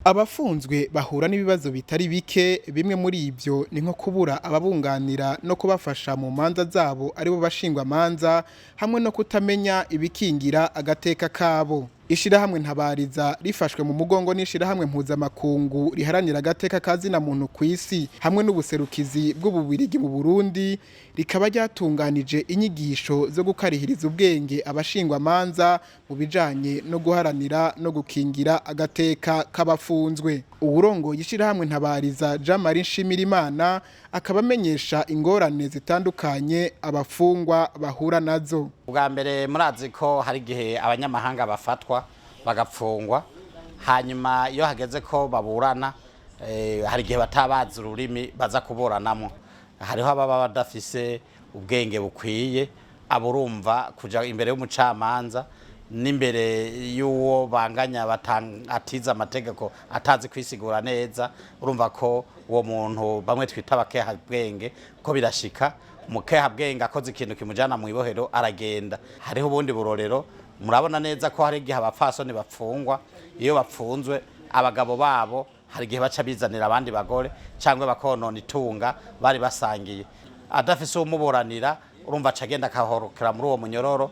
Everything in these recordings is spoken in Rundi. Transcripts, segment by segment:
Abafunzwe bahura n'ibibazo bitari bike. Bimwe muri ibyo ni nko kubura ababunganira no kubafasha mu manza zabo, aribo bashingwamanza, hamwe no kutamenya ibikingira agateka kabo. Ishirahamwe Ntabariza, rifashwe mu mugongo n'ishirahamwe mpuzamakungu riharanira agateka ka zina muntu ku isi hamwe n'ubuserukizi bw'Ububirigi mu Burundi, rikaba ryatunganije inyigisho zo gukarihiriza ubwenge abashingwamanza mu bijanye no guharanira no gukingira agateka k'abafunzwe. Uwurongoye ishirahamwe Ntabariza, Jean Marie Nshimirimana, akaba amenyesha ingorane zitandukanye abafungwa bahura nazo. Ubwa mbere, murazi ko hari igihe abanyamahanga bafatwa bagapfungwa, hanyuma iyo hageze ko baburana, hari igihe batabazi ururimi baza kuburanamo. Hariho ababa badafise ubwenge bukwiye, aburumva kuja imbere y'umucamanza n'imbere y'uwo banganya atize amategeko, atazi kwisigura neza. Urumva ko uwo muntu bamwe twita abakehabwenge, ko birashika umukehabwenge akoze ikintu kimujana mu ibohero aragenda. Hariho ubundi burorero, murabona neza ko hari igihe abapfasoni bapfungwa. Iyo bapfunzwe, abagabo babo hari igihe baca bizanira abandi bagore cyangwa bakonona itunga bari basangiye. Adafise uwumuburanira, urumva aca agenda akahorokera muri uwo munyororo,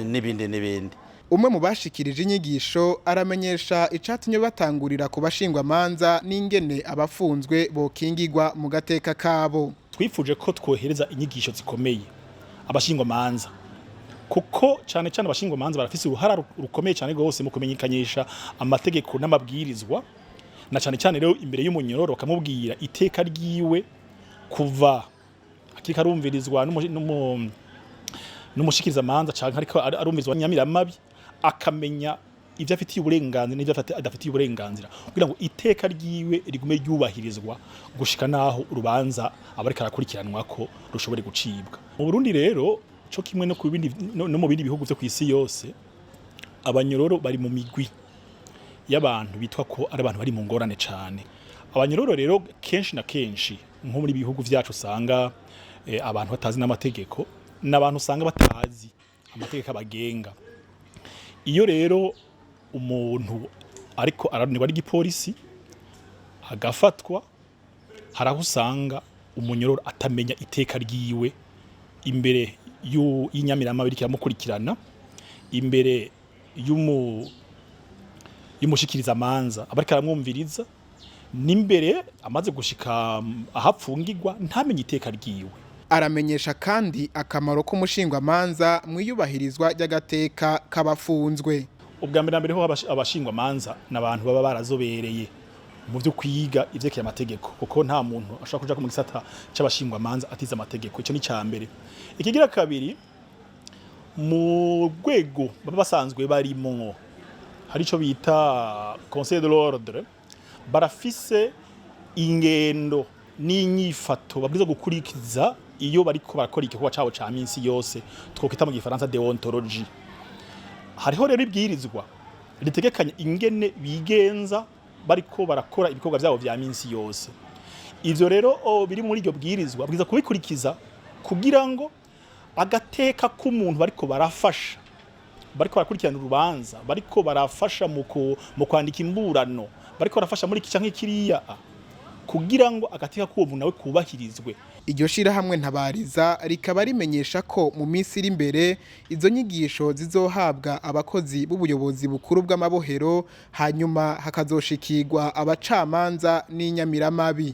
n'ibindi n'ibindi. Umwe mu bashikirije inyigisho aramenyesha icatumye batangurira ku bashingwamanza n'ingene abafunzwe bokingirwa mu gateka kabo. Twifuje ko twohereza inyigisho zikomeye abashingwamanza, kuko cyane cyane abashingwamanza barafise uruhara rukomeye cyane rwose mu kumenyekanisha amategeko n'amabwirizwa, na cyane cyane rero imbere y'umunyororo, bakamubwira iteka ryiwe kuva akiriko arumvirizwa n'umushikirizamanza canke ariko arumvirizwa nyamiramabi, akamenya ivyo afitiye uburenganzira n'ivyo adafitiye uburenganzira, kugira ngo iteka ryiwe rigume ryubahirizwa gushika naho urubanza aba ariko arakurikiranwako rushobore gucibwa. Mu Burundi rero, co kimwe no ku bindi no mu bindi bihugu vyo kw'isi yose, abanyororo bari mu migwi y'abantu bitwa ko ari abantu bari mu ngorane cane. Abanyororo rero, kenshi na kenshi nko muri bihugu vyacu usanga abantu batazi n'amategeko, n'abantu usanga batazi amategeko abagenga. Iyo rero umuntu ariko araronderwa n'igipolisi agafatwa, hari aho usanga umunyororo atamenya iteka ryiwe imbere y'inyamirama biriko iramukurikirana, imbere y'umushikirizamanza aba ariko aramwumviriza, n'imbere amaze gushika ahapfungirwa, ntamenye iteka ryiwe. Aramenyesha kandi akamaro k'umushingwamanza mu iyubahirizwa ry'agateka k'abafunzwe. Ubwa mbere na mbere ho, abashingwamanza ni abantu baba barazobereye mu byo kwiga ivyerekeye amategeko, kuko nta muntu ashobora kuja mu gisata c'abashingwamanza atize amategeko. Ico ni ca mbere. Ikigira kabiri, mu rwego baba basanzwe barimwo, hari ico bita conseil de l'ordre, barafise ingendo n'inyifato babwirizwa gukurikiza iyo bariko barakora igikorwa cabo ca minsi yose, twokwita mu gifaransa déontologie. Hariho rero ibwirizwa ritegekanya ingene bigenza bariko barakora ibikorwa vyabo vya minsi yose. Ivyo rero biri muri iryo bwirizwa bwiza kubikurikiza kugira ngo agateka k'umuntu bariko barafasha, bariko barakurikirana urubanza, bariko barafasha mu kwandika imburano, bariko barafasha muri iki canke kiriya, kugira ngo agateka k'uwo muntu nawe kubahirizwe. Iryo shirahamwe Ntabariza rikaba rimenyesha ko mu minsi iri imbere izo nyigisho zizohabwa abakozi b'ubuyobozi bukuru bw'amabohero, hanyuma hakazoshikirwa abacamanza n'inyamiramabi.